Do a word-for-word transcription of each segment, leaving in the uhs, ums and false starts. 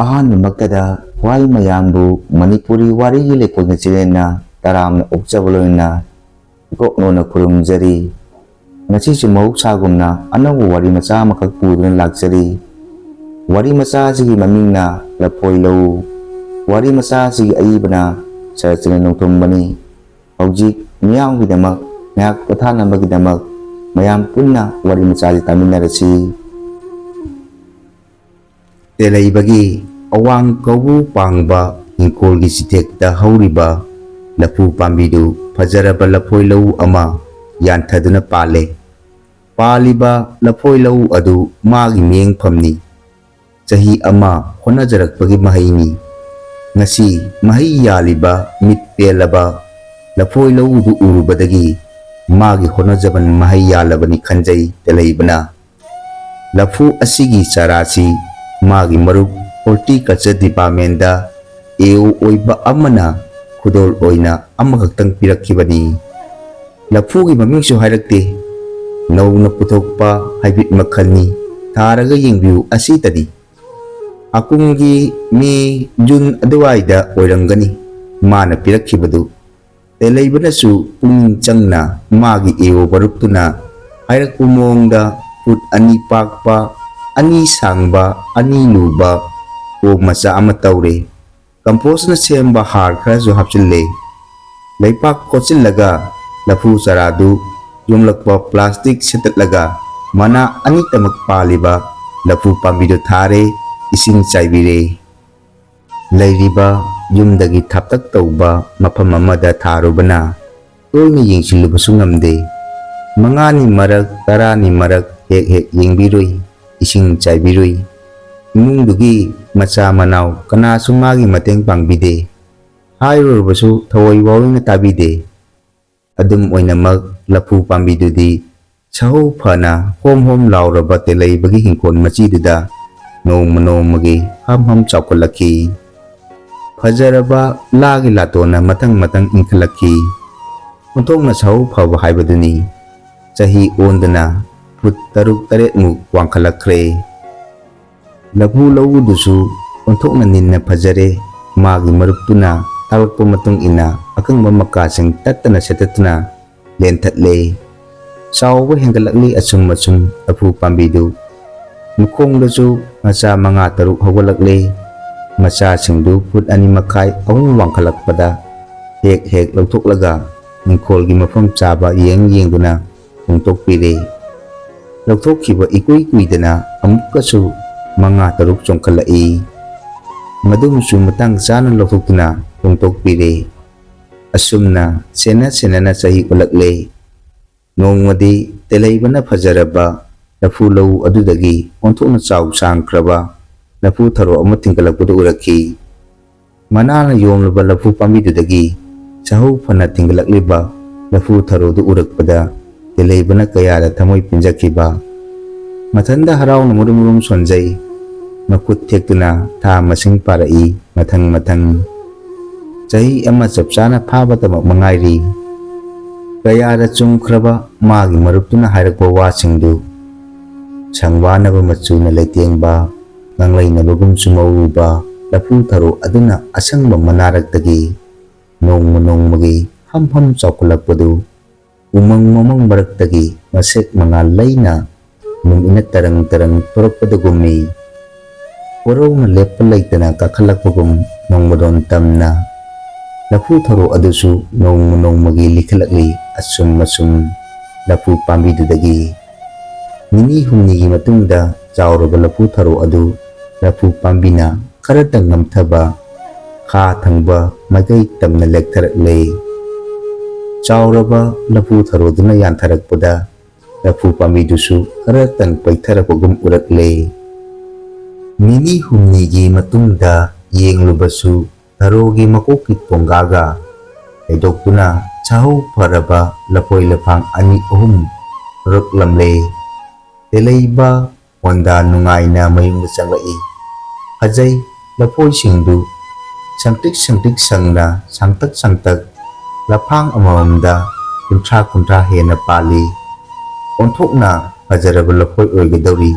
ꯑꯍꯥꯟꯕꯃꯛꯇꯗ ꯋꯥꯍꯩ ꯃꯌꯥꯝꯕꯨ ꯃꯅꯤꯄꯨꯔꯤ ꯋꯥꯔꯤꯒꯤ ꯂꯩꯀꯣꯜ ꯅꯤꯡꯊꯤꯖꯅ ꯇꯔꯥꯝꯅ ꯑꯣꯛꯆꯕ ꯂꯣꯏꯅꯅ ꯏꯀꯣꯛꯅꯣꯅ ꯈꯨꯔꯨꯝꯖꯔꯤ꯫ ꯉꯁꯤꯁꯨ ꯃꯍꯧꯁꯥꯒꯨꯝꯅ ꯑꯅꯧꯕ ꯋꯥꯔꯤ ꯃꯆꯥ ꯑꯃꯈꯛ ꯄꯨꯗꯨꯅ ꯂꯥꯛꯆꯔꯤ꯫ ꯋꯥꯔꯤ ꯃꯆꯥ ꯑꯁꯤꯒꯤ ꯃꯃꯤꯡꯅ ꯂꯐꯣꯏ ꯂꯧꯎ꯫ ꯋꯥꯔꯤ ꯃꯆꯥ ꯑꯁꯤꯒꯤ ꯑꯏꯕꯅ ꯁꯔꯆꯅ ꯅꯣꯡꯊꯣꯝꯕꯅꯤ꯫ ꯍꯧꯖꯤꯛ ꯃꯤꯌꯥꯝꯒꯤꯗꯃꯛ ꯉꯥꯏꯍꯥꯛ ꯄꯣꯊꯥꯅꯕꯒꯤꯗꯃꯛ ꯃꯌꯥꯝ ꯄꯨꯟꯅ ꯋꯥꯔꯤ ꯃꯆꯥꯁꯤ ꯇꯥꯃꯤꯟꯅꯔꯁꯤ꯫ ꯇꯦꯂꯩꯕꯒꯤ ꯑꯋꯥꯡ ꯀꯧꯕꯨ ꯄꯥꯡꯕ ꯏꯪꯈꯣꯜꯒꯤ ꯆꯤꯊꯦꯛꯇ ꯍꯧꯔꯤꯕ ꯂꯐꯨ ꯄꯥꯝꯕꯤꯗꯨ ꯐꯖꯔꯕ ꯂꯐꯣꯏ ꯂꯧꯎ ꯑꯃ ꯌꯥꯟꯊꯗꯨꯅ ꯄꯥꯜꯂꯦ꯫ ꯄꯥꯜꯂꯤꯕ ꯂꯐꯣꯏ ꯂꯧꯎ ꯑꯗꯨ ꯃꯥꯒꯤ ꯃꯤꯠꯌꯦꯡꯐꯝꯅꯤ꯫ ꯆꯍꯤ ꯑꯃ ꯍꯣꯠꯅꯖꯔꯛꯄꯒꯤ ꯃꯍꯩꯅꯤ꯫ ꯉꯁꯤ ꯃꯍꯩ ꯌꯥꯜꯂꯤꯕ ꯃꯤꯠ ꯄꯦꯜꯂꯕ ꯂꯐꯣꯏ ꯂꯧꯎꯗꯨ ꯎꯔꯨꯕꯗꯒꯤ ꯃꯥꯒꯤ ꯍꯣꯠꯅꯖꯃꯟ ꯃꯍꯩ ꯌꯥꯜꯂꯕꯅꯤ ꯈꯟꯖꯩ ꯇꯦꯂꯩꯕꯅ꯫ ꯂꯐꯨ ꯑꯁꯤꯒꯤ ꯆꯥꯔꯥꯁꯤ ꯃꯥꯒꯤ ꯃꯔꯨꯞ ꯍꯣꯔꯇꯤꯀꯜꯆꯔ ꯗꯤꯄꯥꯔꯠꯃꯦꯟꯗ ꯑꯦ ꯑꯣ ꯑꯣꯏꯕ ꯑꯃꯅ ꯈꯨꯗꯣꯜ ꯑꯣꯏꯅ ꯑꯃꯈꯛꯇꯪ ꯄꯤꯔꯛꯈꯤꯕꯅꯤ꯫ ꯂꯐꯨꯒꯤ ꯃꯃꯤꯡꯁꯨ ꯍꯥꯏꯔꯛꯇꯦ꯫ ꯅꯧꯅ ꯄꯨꯊꯣꯛꯄ ꯍꯥꯏꯕ꯭ꯔꯤꯠ ꯃꯈꯜꯅꯤ꯫ ꯊꯥꯔꯒ ꯌꯦꯡꯕꯤꯌꯨ ꯑꯁꯤꯇꯅꯤ꯫ ꯍꯥꯀꯨꯝꯒꯤ ꯃꯦ, ꯖꯨꯟ ꯑꯗꯨꯋꯥꯏꯗ ꯑꯣꯏꯔꯝꯒꯅꯤ ꯃꯥꯅ ꯄꯤꯔꯛꯈꯤꯕꯗꯨ꯫ ꯇꯦꯂꯩꯕꯅꯁꯨ ꯄꯨꯛꯅꯤꯡ ꯆꯪꯅ ꯃꯥꯒꯤ ꯑꯦ ꯑꯣ ꯃꯔꯨꯞꯇꯨꯅ ꯍꯥꯏꯔꯛꯄ ꯃꯑꯣꯡꯗ ꯐꯨꯠ ꯑꯅꯤ ꯄꯥꯛꯄ, ꯑꯅꯤ ꯁꯥꯡꯕ, ꯑꯅꯤ ꯂꯨꯕ ꯀꯣꯝ ꯃꯆꯥ ꯑꯃ ꯇꯧꯔꯦ꯫ ꯀꯝꯄꯣꯁꯅ ꯁꯦꯝꯕ ꯍꯥꯔ ꯈꯔꯁꯨ ꯍꯥꯞꯆꯤꯜꯂꯦ꯫ ꯂꯩꯄꯥꯛ ꯀꯣꯠꯁꯤꯜꯂꯒ ꯂꯐꯨ ꯆꯥꯔꯥꯗꯨ ꯌꯣꯝꯂꯛꯄ ꯄ꯭ꯂꯥꯁꯇꯤꯛ ꯁꯦꯠꯇꯠꯂꯒ ꯃꯅꯥ ꯑꯅꯤꯇꯃꯛ ꯄꯥꯜꯂꯤꯕ ꯂꯐꯨ ꯄꯥꯝꯕꯤꯗꯨ ꯊꯥꯔꯦ, ꯏꯁꯤꯡ ꯆꯥꯏꯕꯤꯔꯦ꯫ ꯂꯩꯔꯤꯕ ꯌꯨꯝꯗꯒꯤ ꯊꯥꯞꯇꯛ ꯇꯧꯕ ꯃꯐꯝ ꯑꯃꯗ ꯊꯥꯔꯨꯕꯅ ꯇꯣꯏꯅ ꯌꯦꯡꯁꯤꯜꯂꯨꯕꯁꯨ ꯉꯝꯗꯦ꯫ ꯃꯉꯥꯅꯤ ꯃꯔꯛ, ꯇꯔꯥꯅꯤ ꯃꯔꯛ ꯍꯦꯛ ꯍꯦꯛ ꯌꯦꯡꯕꯤꯔꯨꯏ, ꯏꯁꯤꯡ ꯆꯥꯏꯕꯤꯔꯨꯏ꯫ ꯏꯃꯨꯡꯗꯨꯒꯤ ꯃꯆꯥ ꯃꯅꯥꯎ ꯀꯅꯥꯁꯨ ꯃꯥꯒꯤ ꯃꯇꯦꯡ ꯄꯥꯡꯕꯤꯗꯦ꯫ ꯍꯥꯏꯔꯨꯔꯕꯁꯨ ꯊꯑꯣꯏ ꯋꯥꯑꯣꯏꯅ ꯇꯥꯕꯤꯗꯦ꯫ ꯑꯗꯨꯝ ꯑꯣꯏꯅꯃꯛ ꯂꯐꯨ ꯄꯥꯝꯕꯤꯗꯨꯗꯤ ꯁꯍꯧ ꯐꯅ ꯍꯣꯝ ꯍꯣꯝ ꯂꯥꯎꯔꯕ ꯇꯦꯂꯩꯕꯒꯤ ꯍꯤꯡꯈꯣꯜ ꯃꯆꯤꯗꯨꯗ ꯅꯣꯡꯃ ꯅꯣꯡꯃꯒꯤ ꯍꯝ ꯍꯝ ꯆꯥꯎꯈꯠꯂꯛꯈꯤ꯫ ꯐꯖꯔꯕ ꯂꯥꯒꯤ ꯂꯥꯇꯣꯟꯅ ꯃꯊꯪ ꯃꯊꯪ ꯏꯟꯈꯠꯂꯛꯈꯤ꯫ ꯑꯣꯟꯊꯣꯛꯅ ꯁꯍꯧ ꯐꯕ ꯍꯥꯏꯕꯗꯨꯅꯤ꯫ ꯆꯍꯤ ꯑꯣꯟꯗꯨꯅ ꯐꯨꯠ ꯇꯔꯨꯛ ꯇꯔꯦꯠꯃꯨꯛ ꯋꯥꯡꯈꯠꯂꯛꯈ꯭ꯔꯦ꯫ ꯂꯐꯨ ꯂꯧꯎꯗꯨꯁꯨ ꯑꯣꯟꯊꯣꯛꯅ ꯅꯤꯟꯅ ꯐꯖꯔꯦ꯫ ꯃꯥꯒꯤ ꯃꯔꯨꯞꯇꯨꯅ ꯇꯥꯛꯂꯛꯄ ꯃꯇꯨꯡ ꯏꯟꯅ ꯑꯀꯪꯕ ꯃꯀꯥꯁꯤꯡ ꯇꯠꯇꯅ ꯁꯦꯠꯇꯠꯇꯨꯅ ꯂꯦꯟꯊꯠꯂꯦ꯫ ꯆꯥꯎꯕ ꯍꯦꯟꯒꯠꯂꯛꯂꯤ ꯑꯁꯨꯝ ꯑꯁꯨꯝ ꯂꯐꯨ ꯄꯥꯝꯕꯤꯗꯨ꯫ ꯃꯈꯣꯡꯗꯁꯨ ꯃꯆꯥ ꯃꯉꯥ ꯇꯔꯨꯛ ꯍꯧꯒꯠꯂꯛꯂꯦ꯫ ꯃꯆꯥꯁꯤꯡꯗꯨ ꯐꯨꯠ ꯑꯅꯤ ꯃꯈꯥꯏ ꯑꯍꯨꯝ ꯋꯥꯡꯈꯠꯂꯛꯄꯗ ꯍꯦꯛ ꯍꯦꯛ ꯂꯧꯊꯣꯛꯂꯒ ꯏꯪꯈꯣꯜꯒꯤ ꯃꯐꯝ ꯆꯥꯕ ꯌꯦꯡ ꯌꯦꯡꯗꯨꯅ ꯍꯣꯡꯗꯣꯛꯄꯤꯔꯦ꯫ ꯂꯧꯊꯣꯛꯈꯤꯕ ꯏꯀꯨꯏ ꯀꯨꯏꯗꯅ ꯑꯃꯨꯛꯀꯁꯨ ꯃꯉꯥ ꯇꯔꯨꯛ ꯆꯣꯡꯈꯠꯂꯛꯏ꯫ ꯃꯗꯨꯃꯁꯨ ꯃꯇꯥꯡ ꯆꯥꯅ ꯂꯧꯊꯣꯛꯇꯨꯅ ꯍꯣꯡꯗꯣꯛꯄꯤꯔꯦ꯫ ꯑꯁꯨꯝꯅ ꯁꯦꯟꯅ ꯁꯦꯟꯅꯅ ꯆꯍꯤ ꯑꯣꯜꯂꯛꯂꯦ꯫ ꯅꯣꯡꯃꯗꯤ ꯇꯦꯂꯩꯕꯅ ꯐꯖꯔꯕ ꯂꯐꯨ ꯂꯧ ꯑꯗꯨꯗꯒꯤ ꯑꯣꯟꯊꯣꯛꯅ ꯆꯥꯎ ꯁꯥꯡꯈ꯭ꯔꯕ ꯂꯐꯨ ꯊꯔꯣ ꯑꯃ ꯊꯤꯡꯒꯠꯂꯛꯄꯗꯨ ꯎꯔꯛꯈꯤ꯫ ꯃꯅꯥꯅ ꯌꯣꯝꯂꯕ ꯂꯐꯨ ꯄꯥꯝꯕꯤꯗꯨꯗꯒꯤ ꯆꯍꯧ ꯐꯅ ꯊꯤꯡꯒꯠꯂꯛꯂꯤꯕ ꯂꯐꯨ ꯊꯔꯣꯗꯨ ꯎꯔꯛꯄꯗ ꯇꯦꯂꯩꯕꯅ ꯀꯌꯥꯗ ꯊꯃꯣꯏ ꯄꯦꯟꯖꯈꯤꯕ꯫ ꯃꯊꯟꯗ ꯍꯔꯥꯎꯅ ꯃꯔꯨꯝ ꯃꯔꯨꯝ ꯁꯣꯟꯖꯩ꯫ ꯃꯈꯨꯠ ꯊꯦꯛꯇꯨꯅ ꯊꯥ ꯃꯁꯤꯡ ꯄꯥꯔꯛꯏ ꯃꯊꯪ ꯃꯊꯪ꯫ ꯆꯍꯤ ꯑꯃ ꯆꯞ ꯆꯥꯅ ꯐꯥꯕꯇꯃꯛ ꯃꯉꯥꯏꯔꯤ꯫ ꯀꯌꯥꯗ ꯆꯨꯝꯈ꯭ꯔꯕ ꯃꯥꯒꯤ ꯃꯔꯨꯞꯇꯨꯅ ꯍꯥꯏꯔꯛꯄ ꯋꯥꯁꯤꯡꯗꯨ ꯁꯪꯕꯥꯅꯕ ꯃꯆꯨꯅ ꯂꯩꯇꯦꯡꯕ, ꯉꯥꯡꯂꯩꯅꯕꯒꯨꯝꯁꯨ ꯃꯧꯔꯨꯕ ꯂꯐꯨ ꯊꯔꯣ ꯑꯗꯨꯅ ꯑꯁꯪꯕ ꯃꯅꯥꯔꯛꯇꯒꯤ ꯅꯣꯡꯃ ꯅꯣꯡꯃꯒꯤ ꯍꯝ ꯍꯝ ꯆꯥꯎꯈꯠꯂꯛꯄꯗꯨ ꯎꯃꯪ ꯋꯥꯃꯪ ꯃꯔꯛꯇꯒꯤ ꯃꯁꯦꯛ ꯃꯉꯥꯜ ꯂꯩꯅ ꯅꯨꯃꯤꯠꯅ ꯇꯔꯪ ꯇꯔꯪ ꯊꯣꯔꯛꯄꯗꯒꯨꯝꯃꯤ꯫ ꯋꯥꯔꯧꯅ ꯂꯦꯞꯄ ꯂꯩꯇꯅ ꯀꯥꯈꯠꯂꯛꯄꯒꯨꯝ ꯅꯣꯡꯃꯗꯣꯟ ꯇꯝꯅ ꯂꯐꯨ ꯊꯔꯣ ꯑꯗꯨꯁꯨ ꯅꯣꯡꯃ ꯅꯣꯡꯃꯒꯤ ꯂꯤꯈꯠꯂꯛꯂꯤ ꯑꯁꯨꯝ ꯑꯁꯨꯝ ꯂꯐꯨ ꯄꯥꯝꯕꯤꯗꯨꯗꯒꯤ꯫ ꯅꯤꯅꯤ ꯍꯨꯝꯅꯤꯒꯤ ꯃꯇꯨꯡꯗ ꯆꯥꯎꯔꯕ ꯂꯐꯨ ꯊꯔꯣ ꯑꯗꯨ ꯂꯐꯨ ꯄꯥꯝꯕꯤꯅ ꯈꯔꯇ ꯉꯝꯊꯕ ꯈꯥ ꯊꯪꯕ ꯃꯥꯏꯀꯩ ꯇꯝꯅ ꯂꯦꯛꯊꯔꯛꯂꯦ꯫ ꯆꯥꯎꯔꯕ ꯂꯐꯨ ꯊꯔꯣꯗꯨꯅ ꯌꯥꯟꯊꯔꯛꯄꯗ ꯂꯐꯨ ꯄꯥꯝꯕꯤꯗꯨꯁꯨ ꯈꯔꯇꯪ ꯄꯩꯊꯔꯛꯄꯒꯨꯝ ꯎꯔꯛꯂꯦ꯫ ꯅꯤꯅꯤ ꯍꯨꯝꯅꯤꯒꯤ ꯃꯇꯨꯡꯗ ꯌꯦꯡꯂꯨꯕꯁꯨ ꯊꯔꯣꯒꯤ ꯃꯀꯣꯛꯀꯤ ꯊꯣꯡꯒꯥꯒ ꯍꯩꯗꯣꯛꯇꯨꯅ ꯆꯥꯍꯧ ꯐꯔꯕ ꯂꯐꯣꯏ ꯂꯐꯥꯡ ꯑꯅꯤ ꯑꯍꯨꯝ ꯊꯣꯔꯛꯂꯝꯂꯦ꯫ ꯇꯦꯂꯩꯕ ꯍꯣꯟꯗꯥ ꯅꯨꯡꯉꯥꯏꯅ ꯃꯌꯨꯝꯗ ꯆꯪꯂꯛꯏ꯫ ꯐꯖꯩ ꯂꯐꯣꯏꯁꯤꯡꯗꯨ ꯁꯪꯇ꯭ꯔꯤꯛ ꯁꯪꯇ꯭ꯔꯤꯛ ꯁꯪꯅ ꯁꯥꯡꯇꯛ ꯁꯥꯡꯇꯛ ꯂꯐꯥꯡ ꯑꯃꯃꯝꯗ ꯀꯨꯟꯊ꯭ꯔꯥ ꯀꯨꯟꯊ꯭ꯔꯥ ꯍꯦꯟꯅ ꯄꯥꯜꯂꯤ꯫ ꯑꯣꯟꯊꯣꯛꯅ ꯐꯖꯔꯕ ꯂꯐꯣꯏ ꯑꯣꯏꯒꯗꯧꯔꯤ꯫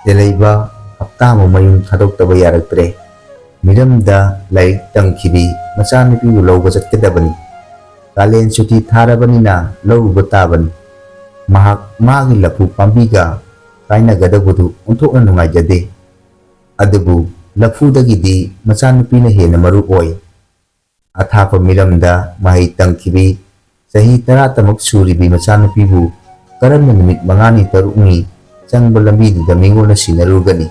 ꯇꯦꯂꯩꯕ ꯍꯞꯇꯥꯃꯨꯛ ꯃꯌꯨꯝ ꯊꯥꯗꯣꯛꯇꯕ ꯌꯥꯔꯛꯇ꯭ꯔꯦ꯫ ꯃꯤꯔꯝꯗ ꯂꯥꯏꯔꯤꯛ ꯇꯝꯈꯤꯕꯤ ꯃꯆꯥꯅꯨꯄꯤꯕꯨ ꯂꯧꯕ ꯆꯠꯀꯗꯕꯅꯤ꯫ ꯀꯥꯂꯦꯟ ꯁꯨꯇꯤ ꯊꯥꯔꯕꯅꯤꯅ ꯂꯧꯔꯨꯕ ꯇꯥꯕꯅꯤ꯫ ꯃꯍꯥꯛ ꯃꯥꯒꯤ ꯂꯐꯨ ꯄꯥꯝꯕꯤꯒ ꯀꯥꯏꯅꯒꯗꯧꯕꯗꯨ ꯑꯣꯟꯊꯣꯛꯅ ꯅꯨꯡꯉꯥꯏꯖꯗꯦ꯫ ꯑꯗꯨꯕꯨ ꯂꯐꯨꯗꯒꯤꯗꯤ ꯃꯆꯥꯅꯨꯄꯤꯅ ꯍꯦꯟꯅ ꯃꯔꯨ ꯑꯣꯏ꯫ ꯑꯊꯥꯞꯄ ꯃꯤꯔꯝꯗ ꯃꯍꯩ ꯇꯝꯈꯤꯕꯤ ꯆꯍꯤ ꯇꯔꯥꯇꯃꯛ ꯁꯨꯔꯤꯕꯤ ꯃꯆꯥꯅꯨꯄꯤꯕꯨ ꯀꯔꯝꯅ ꯅꯨꯃꯤꯠ ꯃꯉꯥꯅꯤ ꯇꯔꯨꯛꯅꯤ ꯆꯪꯕ ꯂꯝꯕꯤꯗꯨꯗ ꯃꯤꯉꯣꯟꯗ ꯁꯤꯟꯅꯔꯨꯒꯅꯤ?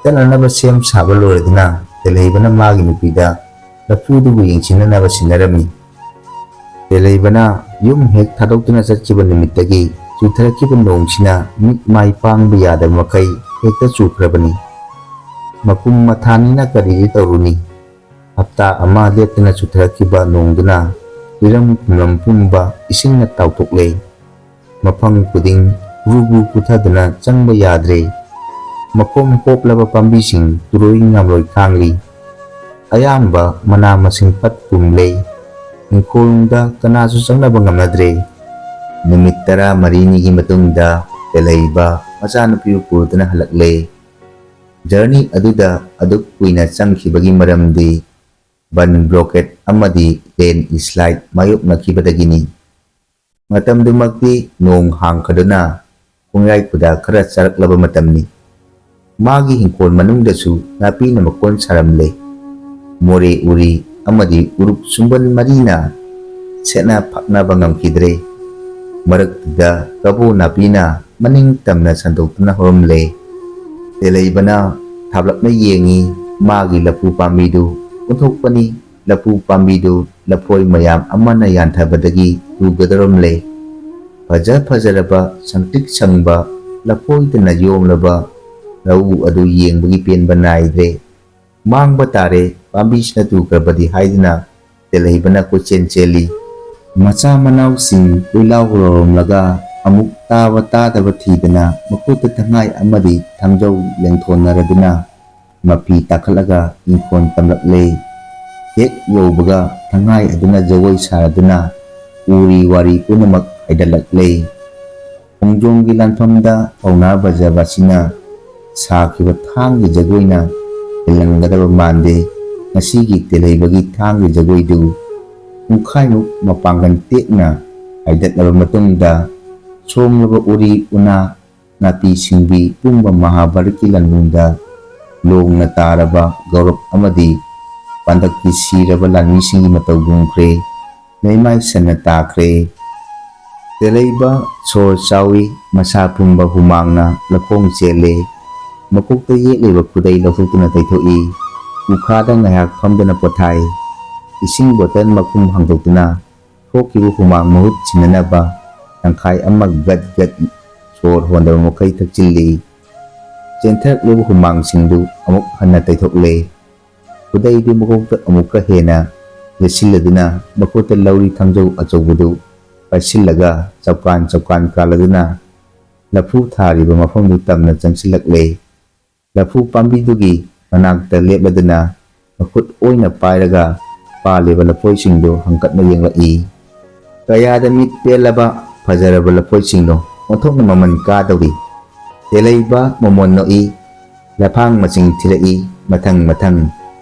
ꯆꯠꯅꯅꯕ ꯁꯦꯝ ꯁꯥꯕ ꯂꯣꯏꯔꯗꯨꯅ ꯇꯦꯂꯩꯕꯅ ꯃꯥꯒꯤ ꯅꯨꯄꯤꯗ ꯂꯐꯨꯗꯨꯕꯨ ꯌꯦꯡꯁꯤꯟꯅꯅꯕ ꯁꯤꯟꯅꯔꯝꯃꯤ꯫ ꯇꯦꯂꯩꯕꯅ ꯌꯨꯝ ꯍꯦꯛ ꯊꯥꯗꯣꯛꯇꯨꯅ ꯆꯠꯈꯤꯕ ꯅꯨꯃꯤꯠꯇꯒꯤ ꯆꯨꯊꯔꯛꯈꯤꯕ ꯅꯣꯡꯁꯤꯅ ꯃꯤꯠ ꯃꯥꯏ ꯄꯥꯡꯕ ꯌꯥꯗꯕ ꯃꯈꯩ ꯍꯦꯛꯇ ꯆꯨꯈ꯭ꯔꯕꯅꯤ꯫ ꯃꯀꯨꯝ ꯃꯊꯥꯅꯤꯅ ꯀꯔꯤꯗꯤ ꯇꯧꯔꯨꯅꯤ? ꯍꯞꯇꯥ ꯑꯃ ꯂꯦꯞꯇꯅ ꯆꯨꯊꯔꯛꯈꯤꯕ ꯅꯣꯡꯗꯨꯅ ꯏꯔꯝ ꯈꯨꯂꯝ ꯄꯨꯝꯕ ꯏꯁꯤꯡꯅ ꯇꯥꯎꯊꯣꯛꯂꯦ꯫ ꯃꯐꯝ ꯈꯨꯗꯤꯡ ꯒ꯭ꯔꯨ ꯒ꯭ꯔꯨ ꯀꯨꯊꯗꯨꯅ ꯆꯪꯕ ꯌꯥꯗ꯭ꯔꯦ꯫ ꯃꯈꯣꯝ ꯀꯣꯞꯂꯕ ꯄꯥꯝꯕꯤꯁꯤꯡ ꯇꯨꯔꯣꯏ ꯉꯥꯝꯂꯣꯏ ꯈꯥꯡꯂꯤ꯫ ꯑꯌꯥꯝꯕ ꯃꯅꯥ ꯃꯁꯤꯡ ꯄꯠ ꯄꯨꯝꯂꯦ꯫ ꯏꯪꯈꯣꯜꯗ ꯀꯅꯥꯁꯨ ꯆꯪꯅꯕ ꯉꯝꯅꯗ꯭ꯔꯦ꯫ ꯅꯨꯃꯤꯠ ꯇꯔꯥꯃꯔꯤꯅꯤꯒꯤ ꯃꯇꯨꯡꯗ ꯇꯦꯂꯩꯕ ꯃꯆꯥꯅꯨꯄꯤꯕꯨ ꯄꯨꯗꯨꯅ ꯍꯜꯂꯛꯂꯦ꯫ ꯖꯔꯅꯤ ꯑꯗꯨꯗ ꯑꯗꯨꯛ ꯀꯨꯏꯅ ꯆꯪꯈꯤꯕꯒꯤ ꯃꯔꯝꯗꯤ ꯕꯟ ꯕ꯭ꯂꯣꯀꯦꯠ ꯑꯃꯗꯤ ꯂꯦꯟ ꯁ꯭ꯂꯥꯏꯗ ꯃꯥꯌꯣꯛꯅꯈꯤꯕꯗꯒꯤꯅꯤ꯫ ꯃꯇꯝꯗꯨꯃꯛꯇꯤ ꯅꯣꯡ ꯍꯥꯡꯈꯗꯨꯅ ꯈꯣꯡꯌꯥꯏ ꯈꯨꯗꯥ ꯈꯔ ꯆꯥꯔꯛꯂꯕ ꯃꯇꯝꯅꯤ꯫ ꯃꯥꯒꯤ ꯏꯪꯈꯣꯜ ꯃꯅꯨꯡꯗꯁꯨ ꯅꯥꯄꯤꯅ ꯃꯀꯣꯟ ꯁꯥꯔꯝꯂꯦ꯫ ꯃꯣꯔꯦ ꯎꯔꯤ ꯑꯃꯗꯤ ꯎꯔꯨꯛ ꯁꯨꯝꯕꯟ ꯃꯔꯤꯅ ꯁꯦꯠꯅ ꯐꯛꯅꯕ ꯉꯝꯈꯤꯗ꯭ꯔꯦ꯫ ꯃꯔꯛꯇꯨꯗ ꯀꯕꯣ ꯅꯥꯄꯤꯅ ꯃꯅꯤꯡ ꯇꯝꯅ ꯁꯟꯗꯣꯛꯇꯨꯅ ꯍꯧꯔꯝꯂꯦ꯫ ꯇꯦꯂꯩꯕꯅ ꯊꯥꯞꯂꯞꯅ ꯌꯦꯡꯉꯤ꯫ ꯃꯥꯒꯤ ꯂꯐꯨ ꯄꯥꯝꯕꯤꯗꯨ ꯑꯣꯟꯊꯣꯛꯄꯅꯤ꯫ ꯂꯐꯨ ꯄꯥꯝꯕꯤꯗꯨ ꯂꯐꯣꯏ ꯃꯌꯥꯝ ꯑꯃꯅ ꯌꯥꯟꯊꯕꯗꯒꯤ ꯇꯨꯒꯗꯧꯔꯝꯂꯦ꯫ ꯐꯖ ꯐꯖꯔꯕ ꯁꯪꯇ꯭ꯔꯤꯛ ꯁꯪꯕ ꯂꯐꯣꯏꯗꯅ ꯌꯣꯝꯂꯕ ꯂꯧꯎ ꯑꯗꯨ ꯌꯦꯡꯕꯒꯤ ꯄꯦꯟꯕ ꯅꯥꯏꯗ꯭ꯔꯦ꯫ "ꯃꯥꯡꯕ ꯇꯥꯔꯦ, ꯄꯥꯝꯕꯤꯁꯤꯅ ꯇꯨꯈ꯭ꯔꯕꯗꯤ" ꯍꯥꯏꯗꯨꯅ ꯇꯦꯂꯩꯕꯅ ꯀꯣꯏꯆꯦꯟ ꯆꯦꯜꯂꯤ꯫ ꯃꯆꯥ ꯃꯅꯥꯎꯁꯤꯡ ꯀꯣꯏꯂꯥꯎ ꯂꯥꯎꯔꯝꯂꯒ ꯑꯃꯨꯛ ꯇꯥꯕ ꯇꯥꯗꯕ ꯊꯤꯗꯅ ꯃꯈꯨꯠꯇ ꯊꯪꯍꯥꯏ ꯑꯃꯗꯤ ꯊꯥꯡꯖꯧ ꯂꯦꯡꯊꯣꯟꯅꯔꯗꯨꯅ ꯃꯄꯤ ꯇꯥꯈꯠꯂꯒ ꯏꯪꯈꯣꯜ ꯇꯝꯂꯛꯂꯦ꯫ ꯍꯦꯛ ꯌꯧꯕꯒ ꯊꯪꯍꯥꯏ ꯑꯗꯨꯅ ꯖꯒꯣꯏ ꯁꯥꯔꯗꯨꯅ ꯎꯔꯤ ꯋꯥꯔꯤ ꯄꯨꯝꯅꯃꯛ ꯍꯥꯏꯗꯠꯂꯛꯂꯦ꯫ ꯈꯣꯡꯖꯣꯝꯒꯤ ꯂꯥꯟꯐꯝꯗ ꯄꯥꯎꯅꯥ ꯕ꯭ꯔꯖꯕꯥꯁꯤꯅ ꯁꯥꯈꯤꯕ ꯊꯥꯡꯒꯤ ꯖꯒꯣꯏꯅ ꯍꯦꯜꯂꯝꯒꯗꯕ ꯃꯥꯟꯗꯦ꯫ ꯉꯁꯤꯒꯤ ꯇꯦꯜꯍꯩꯕꯒꯤ ꯊꯥꯡꯒꯤ ꯖꯒꯣꯏꯗꯨ ꯄꯨꯡꯈꯥꯏꯃꯨꯛ ꯃꯄꯥꯡꯒꯜ ꯇꯦꯛꯅ ꯍꯥꯏꯗꯠꯂꯕ ꯃꯇꯨꯡꯗ, ꯁꯣꯡꯂꯕ ꯎꯔꯤ ꯎꯅꯥ, ꯅꯥꯄꯤ ꯁꯤꯡꯕꯤ ꯄꯨꯝꯕ ꯃꯍꯥꯚꯥꯔꯠꯀꯤ ꯂꯥꯟꯕꯨꯡꯗ ꯂꯣꯡꯅ ꯇꯥꯔꯕ ꯒꯧꯔꯕ ꯑꯃꯗꯤ ꯄꯥꯟꯗꯛꯀꯤ ꯁꯤꯔꯕ ꯂꯥꯟꯃꯤꯁꯤꯡꯒꯤ ꯃꯇꯧ ꯒꯨꯝꯈ꯭ꯔꯦ꯫ ꯃꯩꯃꯥꯏ ꯁꯟꯅ ꯇꯥꯈ꯭ꯔꯦ꯫ ꯇꯦꯜꯍꯩꯕ ꯁꯣꯔ ꯆꯥꯎꯏ, ꯃꯁꯥ ꯄꯨꯝꯕ ꯍꯨꯃꯥꯡꯅ ꯂꯈꯣꯡ ꯆꯦꯜꯂꯦ꯫ ꯃꯀꯣꯛꯇ ꯌꯦꯛꯂꯤꯕ ꯈꯨꯗꯩ ꯂꯧꯊꯣꯛꯇꯨꯅ ꯇꯩꯊꯣꯛꯏ꯫ ꯎꯈꯥꯗ ꯉꯥꯏꯍꯥꯛ ꯐꯝꯗꯨꯅ ꯄꯣꯊꯥꯏ꯫ ꯏꯁꯤꯡ ꯕꯣꯇꯜ ꯃꯈꯨꯝ ꯍꯥꯡꯗꯣꯛꯇꯨꯅ ꯊꯣꯛꯈꯤꯕ ꯍꯨꯃꯥꯡ ꯃꯍꯨꯠ ꯁꯤꯟꯅꯅꯕ ꯇꯪꯈꯥꯏ ꯑꯃ ꯒꯠ ꯒꯠ ꯁꯣꯔ ꯍꯣꯟꯗꯕ ꯃꯈꯩ ꯊꯛꯆꯤꯜꯂꯤ꯫ ꯆꯦꯟꯊꯔꯛꯂꯤꯕ ꯍꯨꯃꯥꯡꯁꯤꯡꯗꯨ ꯑꯃꯨꯛ ꯍꯟꯅ ꯇꯩꯊꯣꯛꯂꯦ꯫ ꯈꯨꯗꯩꯗꯨ ꯃꯀꯣꯛꯇ ꯑꯃꯨꯛꯀ ꯍꯦꯟꯅ ꯌꯦꯠꯁꯤꯜꯂꯗꯨꯅ ꯃꯈꯨꯠꯇ ꯂꯧꯔꯤ ꯊꯥꯡꯖꯧ ꯑꯆꯧꯕꯗꯨ ꯄꯥꯏꯁꯤꯜꯂꯒ ꯆꯞꯀꯥꯟ ꯆꯞꯀꯥꯟ ꯀꯥꯜꯂꯗꯨꯅ ꯂꯐꯨ ꯊꯥꯔꯤꯕ ꯃꯐꯝꯗꯨ ꯇꯝꯅ ꯆꯪꯁꯤꯜꯂꯛꯂꯦ꯫ ꯂꯐꯨ ꯄꯥꯝꯕꯤꯗꯨꯒꯤ ꯃꯅꯥꯛꯇ ꯂꯦꯞꯂꯗꯨꯅ ꯃꯈꯨꯠ ꯑꯣꯏꯅ ꯄꯥꯏꯔꯒ ꯄꯥꯜꯂꯤꯕ ꯂꯐꯣꯏꯁꯤꯡꯗꯨ ꯍꯪꯀꯠꯅ ꯌꯦꯡꯂꯛꯏ꯫ ꯀꯌꯥꯗ ꯃꯤꯠ ꯄꯦꯜꯂꯕ ꯐꯖꯔꯕ ꯂꯐꯣꯏꯁꯤꯡꯗꯣ ꯑꯣꯟꯊꯣꯛꯅ ꯃꯃꯜ ꯀꯥꯗꯧꯔꯤ꯫ ꯇꯦꯜꯍꯩꯕ ꯃꯃꯣꯟ ꯅꯣꯛꯏ, ꯂꯐꯥꯡ ꯃꯁꯤꯡ ꯊꯤꯔꯛꯏ, ꯃꯊꯪ ꯃꯊꯪ꯫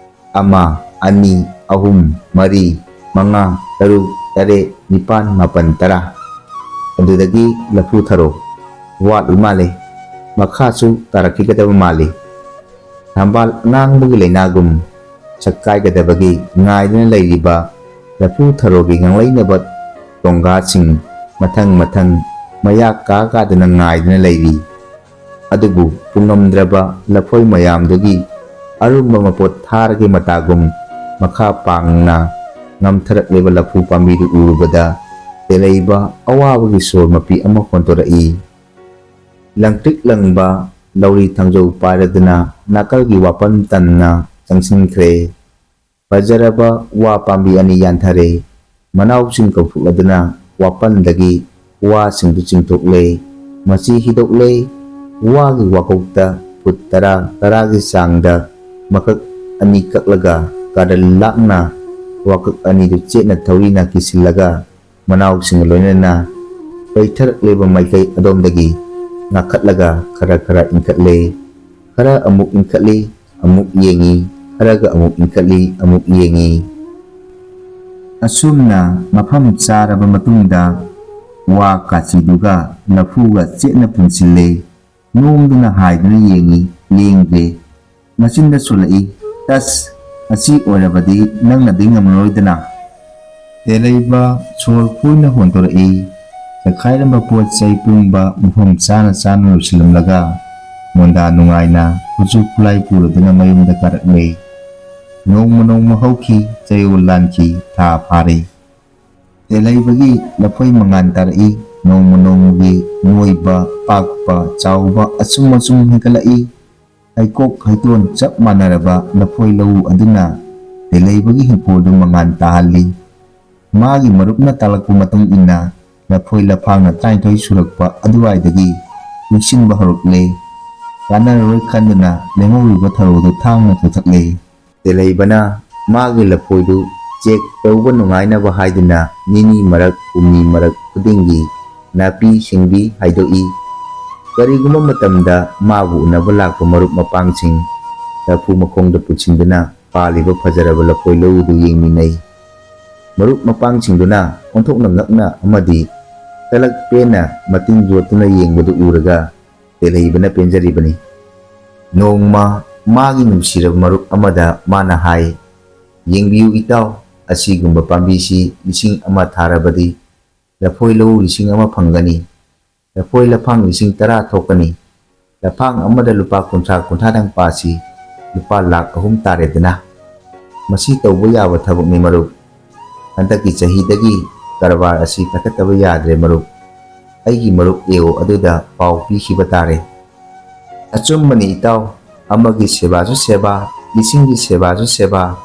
ꯑꯃ, ꯑꯅꯤ, ꯑꯍꯨꯝ, ꯃꯔꯤ, ꯃꯉꯥ, ꯇꯔꯨꯛ, ꯇꯔꯦꯠ, ꯅꯤꯄꯥꯟ, ꯃꯥꯄꯟ, ꯇꯔꯥ꯫ ꯑꯗꯨꯗꯒꯤ ꯂꯐꯨ ꯊꯔꯣ ꯋꯥꯠꯂꯤ ꯃꯥꯜꯂꯦ꯫ ꯃꯈꯥꯁꯨ ꯇꯥꯔꯛꯈꯤꯒꯗꯕ ꯃꯥꯜꯂꯤ꯫ ꯊꯝꯕꯥꯜ ꯑꯉꯥꯡꯕꯒꯤ ꯂꯩꯅꯥꯒꯨꯝ ꯁꯛꯀꯥꯏꯒꯗꯕꯒꯤ ꯉꯥꯏꯗꯨꯅ ꯂꯩꯔꯤꯕ ꯂꯐꯨ ꯊꯔꯣꯒꯤ ꯉꯥꯡꯂꯩꯅꯕ ꯇꯣꯡꯒꯥꯁꯤꯡ ꯃꯊꯪ ꯃꯊꯪ ꯃꯌꯥ ꯀꯥ ꯀꯥꯗꯨꯅ ꯉꯥꯏꯗꯨꯅ ꯂꯩꯔꯤ꯫ ꯑꯗꯨꯕꯨ ꯄꯨꯡꯉꯝꯗ꯭ꯔꯕ ꯂꯐꯣꯏ ꯃꯌꯥꯝꯗꯨꯒꯤ ꯑꯔꯨꯝꯕ ꯃꯄꯣꯠ ꯊꯥꯔꯒꯤ ꯃꯇꯥꯒꯨꯝ ꯃꯈꯥ ꯄꯥꯡꯅ ꯉꯝꯊꯔꯛꯂꯤꯕ ꯂꯐꯨ ꯄꯥꯝꯕꯤꯗꯨ ꯎꯔꯨꯕꯗ ꯇꯦꯜꯍꯩꯕ ꯑꯋꯥꯕꯒꯤ ꯁꯣꯔ ꯃꯄꯤ ꯑꯃ ꯍꯣꯟꯗꯣꯔꯛꯏ꯫ ꯂꯪꯇ꯭ꯔꯤꯛ ꯂꯪꯕ ꯂꯧꯔꯤ ꯊꯥꯡꯖꯧ ꯄꯥꯏꯔꯗꯨꯅ ꯅꯥꯀꯜꯒꯤ ꯋꯥꯄꯟ ꯇꯟꯅ ꯆꯪꯁꯤꯟꯈ꯭ꯔꯦ꯫ ꯐꯖꯔꯕ ꯋꯥ ꯄꯥꯝꯕꯤ ꯑꯅꯤ ꯌꯥꯟꯊꯔꯦ꯫ ꯃꯅꯥꯎꯁꯤꯡ ꯀꯧꯊꯣꯛꯂꯗꯨꯅ ꯋꯥꯄꯟꯗꯒꯤ ꯋꯥꯁꯤꯡꯗꯨ ꯆꯤꯡꯊꯣꯛꯂꯦ꯫ ꯃꯆꯤ ꯍꯤꯗꯣꯛꯂꯦ꯫ ꯋꯥꯒꯤ ꯋꯥꯀꯣꯛꯇ ꯐꯨꯠ ꯇꯔꯥ, ꯇꯔꯥꯒꯤ ꯆꯥꯡꯗ ꯃꯀꯛ ꯑꯅꯤ ꯀꯛꯂꯒ ꯀꯥꯔꯟ ꯂꯥꯛꯅ ꯋꯥꯀꯛ ꯑꯅꯤꯗꯨ ꯆꯦꯠꯅ ꯊꯧꯔꯤꯅ ꯀꯤꯁꯤꯜꯂꯒ ꯃꯅꯥꯎꯁꯤꯡꯒ ꯂꯣꯏꯅꯅ ꯄꯩꯊꯔꯛꯂꯤꯕ ꯃꯥꯏꯀꯩ ꯑꯗꯣꯝꯗꯒꯤ ꯉꯥꯈꯠꯂꯒ ꯈꯔ ꯈꯔ ꯏꯟꯈꯠꯂꯦ꯫ ꯈꯔ ꯑꯃꯨꯛ ꯏꯟꯈꯠꯂꯤ, ꯑꯃꯨꯛ ꯌꯦꯡꯉꯤ, ꯈꯔꯒ ꯑꯃꯨꯛ ꯏꯟꯈꯠꯂꯤ, ꯑꯃꯨꯛ ꯌꯦꯡꯉꯤ꯫ ꯑꯁꯨꯝꯅ ꯃꯐꯝ ꯆꯥꯔꯕ ꯃꯇꯨꯡꯗ ꯋꯥ ꯀꯥꯆꯤꯗꯨꯒ ꯂꯐꯨꯒ ꯆꯦꯠꯅ ꯄꯨꯟꯁꯤꯜꯂꯦ꯫ ꯅꯣꯡꯗꯨꯅ ꯍꯥꯏꯗꯨꯅ ꯌꯦꯡꯉꯤ, ꯂꯦꯡꯗꯦ꯫ ꯃꯆꯤꯟꯗ ꯁꯣꯜꯂꯛꯏ, "ꯇꯁ, ꯑꯁꯤ ꯑꯣꯏꯔꯕꯗꯤ ꯅꯪꯅꯗꯤ ꯉꯝꯂꯔꯣꯏꯗꯅ?" ꯇꯦꯂꯩꯕ ꯁꯣꯔ ꯐꯣꯏꯅ ꯍꯣꯟꯗꯣꯔꯛꯏ꯫ ꯆꯈꯥꯏꯔꯝꯕ ꯄꯣꯠ ꯆꯩ ꯄꯨꯝꯕ ꯃꯐꯝ ꯆꯥꯅ ꯆꯥꯅ ꯂꯣꯏꯁꯤꯜꯂꯝꯂꯒ ꯃꯣꯟꯗꯥ ꯅꯨꯡꯉꯥꯏꯅ ꯈꯨꯠꯁꯨ ꯈꯨꯠꯂꯥꯏ ꯄꯨꯔꯗꯨꯅ ꯃꯌꯨꯝꯗ ꯀꯥꯔꯛꯂꯦ꯫ ꯅꯣꯡꯃ ꯅꯣꯡꯃ ꯍꯧꯈꯤ, ꯆꯌꯣꯜ ꯂꯥꯟꯈꯤ, ꯊꯥ ꯐꯥꯔꯦ꯫ ꯇꯦꯂꯩꯕꯒꯤ ꯂꯐꯣꯏ ꯃꯉꯥꯜ ꯇꯥꯔꯛꯏ꯫ ꯅꯣꯡꯃ ꯅꯣꯡꯃꯒꯤ ꯅꯣꯏꯕ, ꯄꯥꯛꯄ, ꯆꯥꯎꯕ ꯑꯁꯨꯝ ꯑꯁꯨꯝ ꯍꯦꯟꯒꯠꯂꯛꯏ꯫ ꯍꯩꯀꯣꯛ ꯍꯩꯇꯣꯟ ꯆꯞ ꯃꯥꯟꯅꯔꯕ ꯂꯐꯣꯏ ꯂꯧꯎ ꯑꯗꯨꯅ ꯇꯦꯂꯩꯕꯒꯤ ꯍꯤꯡꯈꯣꯜꯗꯨ ꯃꯉꯥꯜ ꯇꯥꯍꯜꯂꯤ꯫ ꯃꯥꯒꯤ ꯃꯔꯨꯞꯅ ꯇꯥꯛꯂꯛꯄ ꯃꯇꯨꯡ ꯏꯟꯅ ꯂꯐꯣꯏ ꯂꯐꯥꯡꯅ ꯇꯔꯥꯅꯤꯊꯣꯏ ꯁꯨꯔꯛꯄ ꯑꯗꯨꯋꯥꯏꯗꯒꯤ ꯂꯤꯛꯁꯤꯟꯕ ꯍꯧꯔꯛꯂꯦ꯫ ꯀꯥꯟꯅꯔꯔꯣꯏ ꯈꯟꯗꯨꯅ ꯂꯦꯝꯍꯧꯔꯤꯕ ꯊꯔꯣꯗꯨ ꯊꯥꯡꯅ ꯀꯛꯊꯠꯂꯦ꯫ ꯇꯦꯂꯩꯕꯅ ꯃꯥꯒꯤ ꯂꯐꯣꯏꯗꯨ ꯆꯦꯛ ꯇꯧꯕ ꯅꯨꯡꯉꯥꯏꯅꯕ ꯍꯥꯏꯗꯨꯅ ꯅꯤꯅꯤ ꯃꯔꯛ ꯍꯨꯝꯅꯤ ꯃꯔꯛ ꯈꯨꯗꯤꯡꯒꯤ ꯅꯥꯄꯤ ꯁꯤꯡꯕꯤ ꯍꯥꯏꯗꯣꯛꯏ꯫ ꯀꯔꯤꯒꯨꯝꯕ ꯃꯇꯝꯗ ꯃꯥꯕꯨ ꯎꯅꯕ ꯂꯥꯛꯄ ꯃꯔꯨꯞ ꯃꯄꯥꯡꯁꯤꯡ ꯂꯐꯨ ꯃꯈꯣꯡꯗ ꯄꯨꯟꯁꯤꯟꯗꯨꯅ ꯄꯥꯜꯂꯤꯕ ꯐꯖꯔꯕ ꯂꯐꯣꯏ ꯂꯧꯎꯗꯨ ꯌꯦꯡꯃꯤꯟꯅꯩ꯫ ꯃꯔꯨꯞ ꯃꯄꯥꯡꯁꯤꯡꯗꯨꯅ ꯑꯣꯟꯊꯣꯛꯅ ꯉꯛꯅ ꯑꯃꯗꯤ ꯀꯂꯛ ꯄꯦꯟꯅ ꯃꯇꯤꯟ ꯌꯣꯠꯇꯨꯅ ꯌꯦꯡꯕꯗꯨ ꯎꯔꯒ ꯇꯦꯂꯩꯕꯅ ꯄꯦꯟꯖꯔꯤꯕꯅꯤ꯫ ꯅꯣꯡꯃ ꯃꯥꯒꯤ ꯅꯨꯡꯁꯤꯔꯕ ꯃꯔꯨꯞ ꯑꯃꯗ ꯃꯥꯅ ꯍꯥꯏ, "ꯌꯦꯡꯕꯤꯌꯨ ꯏꯇꯥꯎ, ꯑꯁꯤꯒꯨꯝꯕ ꯄꯥꯝꯕꯤꯁꯤ ꯂꯤꯁꯤꯡ ꯑꯃ ꯊꯥꯔꯕꯗꯤ ꯂꯐꯣꯏ ꯂꯧꯎ ꯂꯤꯁꯤꯡ ꯑꯃ ꯐꯪꯒꯅꯤ, ꯂꯐꯣꯏ ꯂꯐꯥꯡ ꯂꯤꯁꯤꯡ ꯇꯔꯥ ꯊꯣꯛꯀꯅꯤ, ꯂꯐꯥꯡ ꯑꯃꯗ ꯂꯨꯄꯥ ꯀꯨꯟꯊ꯭ꯔꯥ ꯀꯨꯟꯊ꯭ꯔꯥꯗꯪ ꯄꯥꯁꯤ, ꯂꯨꯄꯥ ꯂꯥꯈ ꯑꯍꯨꯝ ꯇꯥꯔꯦꯗꯅ꯫ ꯃꯁꯤ ꯇꯧꯕ ꯌꯥꯕ ꯊꯕꯛꯅꯤ ꯃꯔꯨꯞ꯫ ꯍꯟꯗꯛꯀꯤ ꯆꯍꯤꯗꯒꯤ ꯀꯔꯕꯥꯔ ꯑꯁꯤ ꯄꯥꯏꯈꯠꯇꯕ ꯌꯥꯗ꯭ꯔꯦ ꯃꯔꯨꯞ꯫ ꯑꯩꯒꯤ ꯃꯔꯨꯞ ꯑꯦ ꯑꯣ ꯑꯗꯨꯗ ꯄꯥꯎ ꯄꯤꯈꯤꯕ ꯇꯥꯔꯦ꯫" "ꯑꯆꯨꯝꯕꯅꯤ ꯏꯇꯥꯎ, ꯑꯃꯒꯤ ꯁꯦꯕꯥꯁꯨ ꯁꯦꯕꯥ, ꯂꯤꯁꯤꯡꯒꯤ ꯁꯦꯕꯥꯁꯨ ꯁꯦꯕꯥ꯫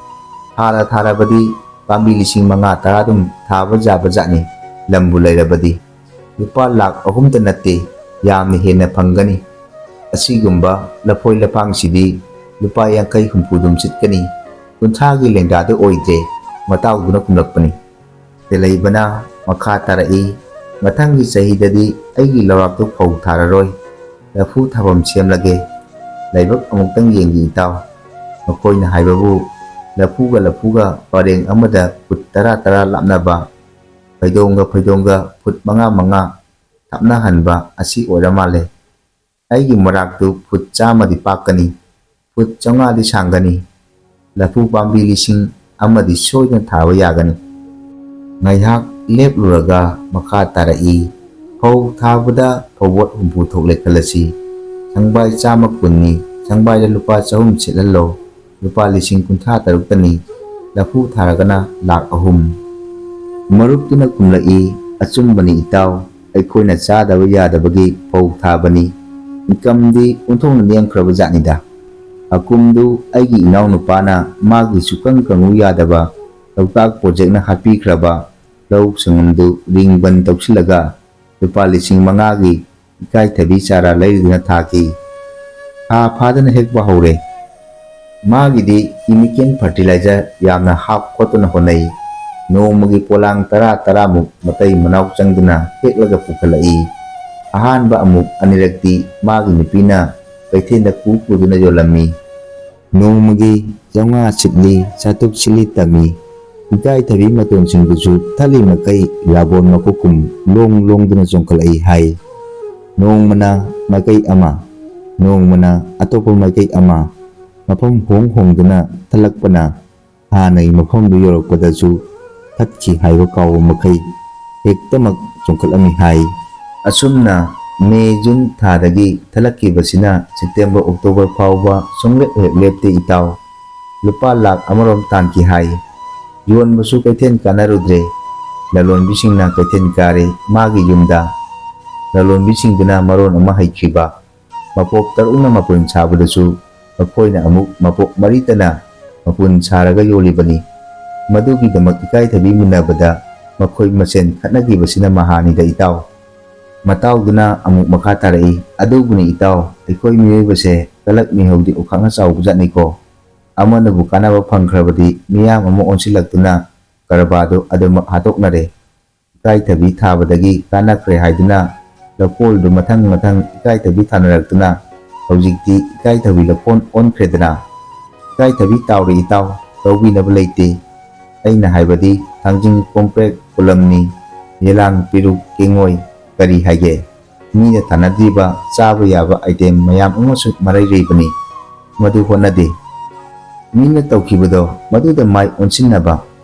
ꯊꯥꯔ ꯊꯥꯔꯕꯗꯤ ꯄꯥꯝꯕꯤ ꯂꯤꯁꯤꯡ ꯃꯉꯥ ꯇꯔꯥ ꯑꯗꯨꯝ ꯊꯥꯕ ꯌꯥꯕ ꯖꯥꯠꯅꯤ, ꯂꯝꯕꯨ ꯂꯩꯔꯕꯗꯤ꯫ ꯂꯨꯄꯥ ꯂꯥꯈ ꯑꯍꯨꯝꯇ ꯅꯠꯇꯦ, ꯌꯥꯝꯅ ꯍꯦꯟꯅ ꯐꯪꯒꯅꯤ꯫ ꯑꯁꯤꯒꯨꯝꯕ ꯂꯐꯣꯏ ꯂꯐꯥꯡꯁꯤꯗꯤ ꯂꯨꯄꯥ ꯌꯥꯡꯈꯩ ꯍꯨꯝꯐꯨ ꯑꯗꯨꯝ ꯁꯤꯠꯀꯅꯤ, ꯀꯨꯟꯊ꯭ꯔꯥꯒꯤ ꯂꯦꯡꯒꯥꯗ ꯑꯣꯏꯗ꯭ꯔꯦ", ꯃꯇꯥꯎꯗꯨꯅ ꯈꯨꯝꯂꯛꯄꯅꯤ꯫ ꯇꯦꯂꯩꯕꯅ ꯃꯈꯥ ꯇꯥꯔꯛꯏ, "ꯃꯊꯪꯒꯤ ꯆꯍꯤꯗꯗꯤ ꯑꯩꯒꯤ ꯂꯧꯔꯥꯛꯇꯨ ꯐꯧ ꯊꯥꯔꯔꯣꯏ, ꯂꯐꯨ ꯊꯥꯐꯝ ꯁꯦꯝꯂꯒꯦ꯫ ꯂꯥꯏꯕꯛ ꯑꯃꯨꯛꯇꯪ ꯌꯦꯡꯒꯦ ꯏꯇꯥꯎ꯫ ꯃꯈꯣꯏꯅ ꯍꯥꯏꯕꯕꯨ ꯂꯐꯨꯒ ꯂꯐꯨꯒ ꯄꯔꯦꯡ ꯑꯃꯗ ꯐꯨꯠ ꯇꯔꯥ ꯇꯔꯥ ꯂꯥꯞꯅꯕ, ꯐꯩꯗꯣꯝꯒ ꯐꯩꯗꯣꯝꯒ ꯐꯨꯠ ꯃꯉꯥ ꯃꯉꯥ ꯊꯥꯞꯅꯍꯟꯕ ꯑꯁꯤ ꯑꯣꯏꯔ ꯃꯥꯜꯂꯦ꯫ ꯑꯩꯒꯤ ꯃꯔꯥꯛꯇꯨ ꯐꯨꯠ ꯆꯥꯝꯃꯗꯤ ꯄꯥꯛꯀꯅꯤ, ꯐꯨꯠ ꯆꯥꯝꯃꯉꯥꯗꯤ ꯁꯥꯡꯒꯅꯤ, ꯂꯐꯨ ꯄꯥꯝꯕꯤ ꯂꯤꯁꯤꯡ ꯑꯃꯗꯤ ꯁꯣꯏꯗꯅ ꯊꯥꯕ ꯌꯥꯒꯅꯤ꯫ ꯉꯥꯏꯍꯥꯛ ꯂꯦꯞꯂꯨꯔꯒ ꯃꯈꯥ ꯇꯥꯔꯛꯏ, ꯐꯧ ꯊꯥꯕꯗ ꯐꯧꯕꯣꯠ ꯍꯨꯝꯐꯨ ꯊꯣꯛꯂꯦ ꯈꯜꯂꯁꯤ, ꯁꯪꯕꯥꯏ ꯆꯥꯝꯃ ꯀꯨꯟꯅꯤ, ꯁꯪꯕꯥꯏꯗ ꯂꯨꯄꯥ ꯆꯍꯨꯝ ꯁꯤꯠꯍꯜꯂꯣ, ꯂꯨꯄꯥ ꯂꯤꯁꯤꯡ ꯀꯨꯟꯊ꯭ꯔꯥ ꯇꯔꯨꯛꯇꯅꯤ, ꯂꯐꯨ ꯊꯥꯔꯒꯅ ꯂꯥꯛ ꯑꯍꯨꯝ꯫ ꯃꯔꯨꯞꯇꯨꯅ ꯈꯨꯝꯂꯛꯏ, ꯑꯆꯨꯝꯕꯅꯤ ꯏꯇꯥꯎ, ꯑꯩꯈꯣꯏꯅ ꯆꯥꯗꯕ ꯌꯥꯗꯕꯒꯤ ꯐꯧ ꯊꯥꯕꯅꯤ, ꯏꯟꯀꯝꯗꯤ ꯑꯣꯟꯊꯣꯛꯅ ꯅꯦꯝꯈ꯭ꯔꯕ ꯖꯥꯠꯅꯤꯗ꯫ ꯍꯀꯨꯝꯗꯨ ꯑꯩꯒꯤ ꯏꯅꯥꯎꯅꯨꯄꯥꯅ ꯃꯥꯒꯤ ꯁꯨꯀꯪ ꯀꯪꯉꯨ ꯌꯥꯗꯕ ꯂꯣꯛꯇꯥꯛ ꯄ꯭ꯔꯣꯖꯦꯛꯅ ꯍꯥꯠꯄꯤꯈ꯭ꯔꯕ ꯂꯧ ꯁꯪꯒꯝꯗꯨ ꯔꯤꯡ ꯕꯟ ꯇꯧꯁꯤꯜꯂꯒ ꯂꯨꯄꯥ ꯂꯤꯁꯤꯡ ꯃꯉꯥꯒꯤ ꯏꯀꯥꯏꯊꯕꯤ ꯆꯥꯔꯥ ꯂꯩꯔꯨꯗꯨꯅ ꯊꯥꯈꯤ꯫ ꯊꯥ ꯐꯥꯗꯅ ꯍꯦꯛꯄ ꯍꯧꯔꯦ꯫ ꯃꯥꯒꯤꯗꯤ chemical fertilizer ꯌꯥꯝꯅ ꯍꯥꯞ ꯈꯣꯠꯇꯨꯅ ꯍꯣꯠꯅꯩ꯫ ꯅꯣꯡꯃꯒꯤ ꯄꯣꯂꯥꯡ ꯇꯔꯥ ꯇꯔꯥꯃꯨꯛ ꯃꯇꯩ ꯃꯅꯥꯎ ꯆꯪꯗꯨꯅ ꯍꯦꯛꯂꯒ ꯄꯨꯈꯠꯂꯛꯏ꯫ ꯑꯍꯥꯟꯕ ꯑꯃꯨꯛ ꯑꯅꯤꯔꯛꯇꯤ ꯃꯥꯒꯤ ꯅꯨꯄꯤꯅ ꯀꯩꯊꯦꯜꯗ ꯄꯨ ꯄꯨꯗꯨꯅ ꯌꯣꯜꯂꯝꯃꯤ꯫ ꯅꯣꯡꯃꯒꯤ ꯆꯥꯝꯃꯉꯥ ꯁꯤꯠꯂꯤ, ꯆꯥꯇ꯭ꯔꯨꯛ ꯁꯤꯠꯂꯤ ꯇꯝꯃꯤ꯫ ꯏꯀꯥꯏꯊꯕꯤ ꯃꯇꯣꯟꯁꯤꯡꯗꯨꯁꯨ ꯊꯠꯂꯤ ꯃꯈꯩ ꯔꯥꯕꯣꯟ ꯃꯀꯨꯀꯨꯝ ꯂꯣꯡ ꯂꯣꯡꯗꯨꯅ ꯆꯣꯡꯈꯠꯂꯛꯏ ꯍꯥꯏ꯫ ꯅꯣꯡꯃꯅ ꯃꯥꯏꯀꯩ ꯑꯃ, ꯅꯣꯡꯃꯅ ꯑꯇꯣꯞꯄ ꯃꯥꯏꯀꯩ ꯑꯃ, ꯃꯐꯝ ꯍꯣꯡ ꯍꯣꯡꯗꯨꯅ ꯊꯠꯂꯛꯄꯅ ꯍꯥꯟꯅꯒꯤ ꯃꯐꯝꯗꯨ ꯌꯧꯔꯛꯄꯗꯁꯨ ꯊꯠꯈꯤ ꯍꯥꯏꯕ ꯀꯥꯎꯕ ꯃꯈꯩ ꯍꯦꯛꯇꯃꯛ ꯆꯣꯡꯈꯠꯂꯝꯃꯤ ꯍꯥꯏ꯫ ꯑꯁꯨꯝꯅ ꯃꯦ ꯖꯨꯟ ꯊꯥꯗꯒꯤ ꯊꯠꯂꯛꯈꯤꯕꯁꯤꯅ ꯁꯦꯞꯇꯦꯝꯕꯔ ꯑꯣꯛꯇꯣꯕꯔ ꯐꯥꯎꯕ ꯁꯨꯡꯂꯦꯞ ꯍꯦꯛ ꯂꯦꯞꯇꯦ ꯏꯇꯥꯎ꯫ ꯂꯨꯄꯥ ꯂꯥꯛ ꯑꯃꯔꯣꯝ ꯇꯥꯟꯈꯤ ꯍꯥꯏ꯫ ꯌꯣꯟꯕꯁꯨ ꯀꯩꯊꯦꯜ ꯀꯥꯟꯅꯔꯨꯗ꯭ꯔꯦ꯫ ꯂꯂꯣꯟꯕꯤꯁꯤꯡꯅ ꯀꯩꯊꯦꯜ ꯀꯥꯔꯦ ꯃꯥꯒꯤ ꯌꯨꯝꯗ꯫ ꯂꯂꯣꯟꯕꯤꯁꯤꯡꯗꯨꯅ ꯃꯔꯣꯟ ꯑꯃ ꯍꯩꯈꯤꯕ꯫ ꯃꯄꯣꯞ ꯇꯔꯨꯛꯅ ꯃꯄꯨꯟ ꯁꯥꯕꯗꯁꯨ ꯃꯈꯣꯏꯅ ꯑꯃꯨꯛ ꯃꯄꯣꯞ ꯃꯔꯤꯇꯅ ꯃꯄꯨꯟ ꯁꯥꯔꯒ ꯌꯣꯜꯂꯤꯕꯅꯤ꯫ ꯃꯗꯨꯒꯤꯗꯃꯛ ꯏꯀꯥꯏꯊꯕꯤ ꯃꯨꯟꯅꯕꯗ ꯃꯈꯣꯏ ꯃꯁꯦꯟ ꯈꯠꯅꯈꯤꯕꯁꯤꯅ ꯃꯍꯥꯅꯤꯗ ꯏꯇꯥꯎ꯫ ꯃꯇꯥꯎꯗꯨꯅ ꯑꯃꯨꯛ ꯃꯈꯥ ꯇꯥꯔꯛꯏ, "ꯑꯗꯨꯕꯨꯅꯤ ꯏꯇꯥꯎ, ꯑꯩꯈꯣꯏ ꯃꯤꯑꯣꯏꯕꯁꯦ ꯀꯂꯛ ꯃꯤꯍꯧꯗꯤ ꯑꯣꯈꯥꯛꯅ ꯆꯥꯎꯕ ꯖꯥꯠꯅꯤꯀꯣ꯫ ꯑꯃꯅꯕꯨ ꯀꯥꯟꯅꯕ ꯐꯪꯈ꯭ꯔꯕꯗꯤ ꯃꯤꯌꯥꯝ ꯑꯃ ꯑꯣꯟꯁꯤꯜꯂꯛꯇꯨꯅ ꯀꯔꯕꯥꯔꯗꯨ ꯑꯗꯨꯃꯛ ꯍꯥꯠꯇꯣꯛꯅꯔꯦ꯫ ꯏꯀꯥꯏꯊꯕꯤ ꯊꯥꯕꯗꯒꯤ ꯀꯥꯟꯅꯈ꯭ꯔꯦ ꯍꯥꯏꯗꯨꯅ ꯂꯧꯀꯣꯜꯗꯨ ꯃꯊꯪ ꯃꯊꯪ ꯏꯀꯥꯏꯊꯕꯤ ꯊꯥꯅꯔꯛꯇꯨꯅ ꯍꯧꯖꯤꯛꯇꯤ ꯏꯀꯥꯏꯊꯕꯤ ꯂꯧꯈꯣꯟ ꯑꯣꯟꯈ꯭ꯔꯦꯗꯅ꯫ ꯏꯀꯥꯏꯊꯕꯤ ꯇꯥꯎꯔꯦ ꯏꯇꯥꯎ, ꯂꯧꯕꯤꯅꯕ ꯂꯩꯇꯦ꯫ ꯑꯩꯅ ꯍꯥꯏꯕꯗꯤ ꯊꯥꯡꯖꯤꯡ ꯀꯣꯝꯄ꯭ꯔꯦꯛ ꯄꯨꯂꯝꯅꯤ, ꯌꯦꯂꯥꯡ ꯄꯦꯔꯨꯛ ꯀꯦꯡꯉꯣꯏ ꯀꯔꯤ ꯍꯥꯏꯒꯦ? ꯃꯤꯅ ꯊꯥꯅꯗ꯭ꯔꯤꯕ ꯆꯥꯕ ꯌꯥꯕ item ꯃꯌꯥꯝ ꯑꯃꯁꯨ ꯃꯔꯩ ꯂꯩꯕꯅꯤ꯫ ꯃꯗꯨ ꯍꯣꯠꯅꯗꯦ꯫ ꯃꯤꯅ ꯇꯧꯈꯤꯕꯗꯣ ꯃꯗꯨꯗ ꯃꯥꯏ ꯑꯣꯟꯁꯤꯟꯅꯕ꯫